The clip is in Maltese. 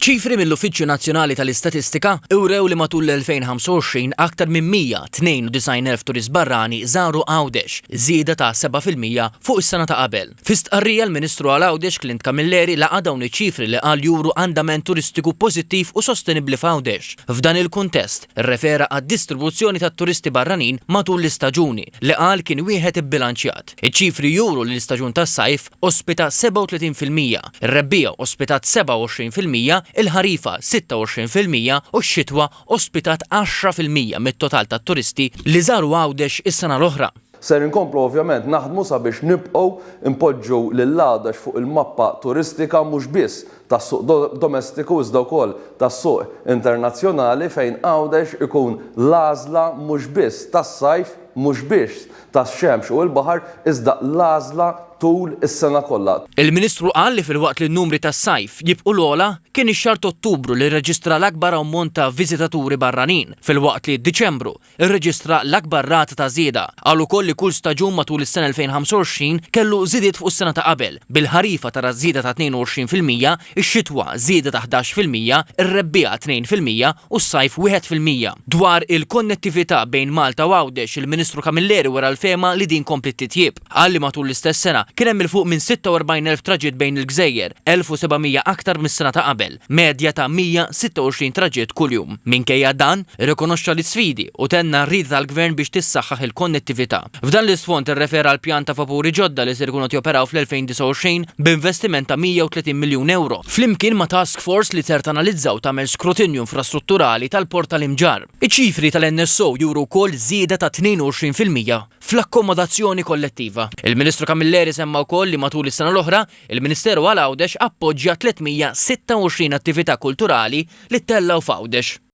Ċifri mill-Uffiċċju Nazzjonali tal-Istatistika wrew li matul l-2025 aktar minn 192,000 turist barrani żaru Għawdex, żieda ta' 7% fuq is-sena ta' qabel. Fi stqarrija l-Ministru għal Għawdex Clint Camilleri laqa' dawn iċ-ċifri li qal juru andament turistiku pożittiv u sostenibbli f'Għawdex. F'dan il-kuntest, irrefera għad-distribuzzjoni tat-turisti barranin matul l-istaġuni, li qal kien wieħed ibbilanċjat. Iċ-ċifri juru li l-istaġun tas-sajf ospita 37%, ir-rebbiegħa ospitat 27%, il-ħarifa 26% u x-xitwa ospitat 10% mit-total tat-turisti li żaru Għawdex is-sena l-oħra. Ser inkomplu ovvjament naħdmu sabiex nibqgħu npoġġu lil Għawdex fuq il-mappa turistika mhux biss tas-suq domestiku iżda wkoll tas-suq internazzjonali fejn Għawdex ikun l-għażla mhux biss tas-sajf, mhux biss tax-xemx u l-baħar iżda l-għażla tul is-sena kollha. Il-Ministru qal li filwaqt li n-numri tas-sajf jibqu l-ogħla, kien ix-xahar t'Ottubru li rreġistra l-akbar ammont ta' viżitaturi barranin, filwaqt li Diċembru rreġistra l-akbar rata ta' żieda. Qal ukoll li kull staġun matul is-sena 2025 kellu żidiet fuq is-sena ta' qabel, bil-ħarifa tara żieda ta' 22%, ix-xitwa żieda ta' 11%, ir-rebbiegħa 2% u s-sajf 1%. Dwar il-konnettività bejn Malta u Għawdex, il-Ministru Camilleri wera l-fehma li din kompliet titjieb. Qal li matul l-istess sena kien hemm 'il fuq minn 46,000 traġitt bejn il-gżejjer, 1,700 aktar mis-sena ta' qabel, medja ta' 126 traġitt kuljum. Minkejja dan, irrikonoxxa l-isfidi u tenna r-rieda tal-Gvern biex tissaħħaħ il-konnettività. F'dan l-isfond irrefera għall-pjan ta' vapuri ġodda li ser ikunu qed joperaw fl-2029 b'investiment ta' 130 miljun ewro, flimkien ma' task force li ser tanalizza u tagħmel skrutinju infrastrutturali tal-Port tal-Imġarr. Iċ-ċifri tal-NSO juru wkoll żieda ta' 22% fl-akkomodazzjoni kollettiva. Il-Ministru Camilleri semma wkoll li matul is-sena l-oħra, il-Ministeru għal Għawdex appoġġja 326 attività kulturali li ttellgħu f'Għawdex.